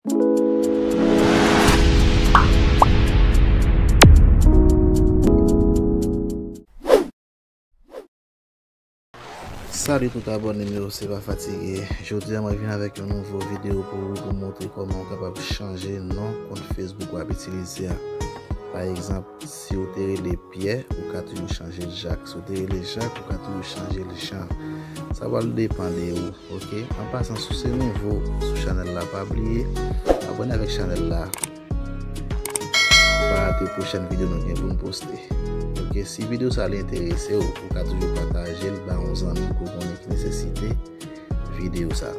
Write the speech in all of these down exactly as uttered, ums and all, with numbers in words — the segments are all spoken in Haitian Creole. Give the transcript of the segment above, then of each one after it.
Salut tout abòne m yo, se pa fatige. Jodi a mwen vin avèk yon nouvo videyo pou ou, pou montre kòman ou kapab chanje non kont Facebook w ap itilize a. Pa egzanp, si ou te rele Pyè, ou ka toujou chanje l Jak. Si ou te rele Jak, ou ka toujou chanje l Jan. Sa pral depann de ou, oke? An pasan, si w se nouvo sou chanèl la, pa bliye abòne avèk chanèl la. Pa rate pwochèn videyo nou gen pou n poste. Oke, si videyo sa li enterese w, ou ka toujou pataje l ba yon zanmi ke w konnen ki nesesite videyo sa.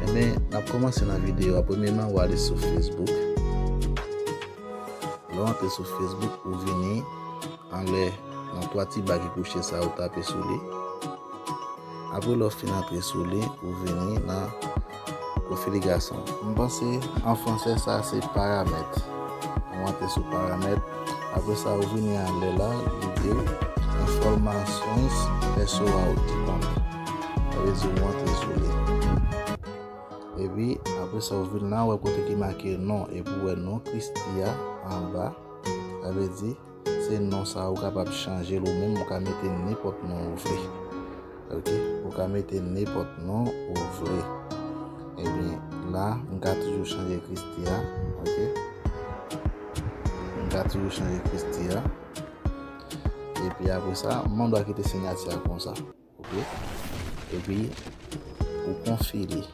Enben, n ap kòmanse nan videyo a. Premyèman, w ale sou Facebook. Lè w antre sou Facebook, ou vini anlè nan twa ti ba ki kouche sa, ou tape sou li. Apre lè w fin antre sou li, ou vini nan konfigigasyon. M panse an fransè sa se paramèt. Ou antre sou paramèt. Apre sa, ou vini anlè la, li di w enfòmasyon pèsonèl ou ki kont. Sa vle di ou antre sou li. Epi, apre sa, ou vin la, ou wè kote ki make non, epi ou wè non Christy a anba. Sa vle di, se non sa ou kapab chanje l ou menm, ou ka mete nenpòt non ou vle. Oke? Ou ka mete nenpòt non ou vle. Ebyen, la, m ka toujou chanje Christy a. Oke? M ka toujou chanje Christy a. Epi apre sa, m mande w kite siyati a konsa. Oke? Epi, ou konfime li.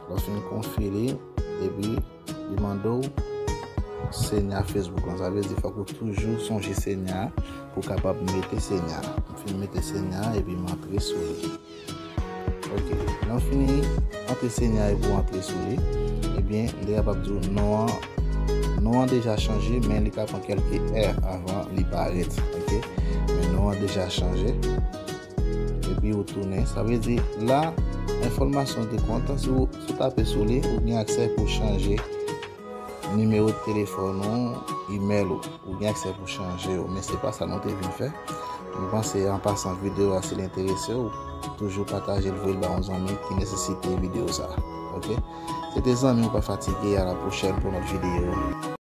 Lè w fin konfime li, epi li mande w siyati Facebook lan. Sa vle di fòk ou toujou sonje siyati pou w kapab mete siyati. M fin mete siyati epi m antre sou li. Oke. Lè w fini antre siyati epi w antre sou li, ebyen, m te kapab di w non an, non an deja chanje, men li ka pran kèlke è avan li parèt. Oke? Men non an deja chanje. Epi ou tounen. Sa vle di, la, enfòmasyon de kont, si w, si w tape sou li, ou gen aksè pou chanje nimewo telefòn ou, imèl ou. Ou gen aksè pou chanje yo. Men se pa sa nou te vin fè. M panse, an pasan, videyo a, si l enterese w, toujou pataje l, voye l ba yon zanmi ki nesesite videyo sa. Oke? Se te zanmi w pa fatige, a la pwochèn pou lòt videyo.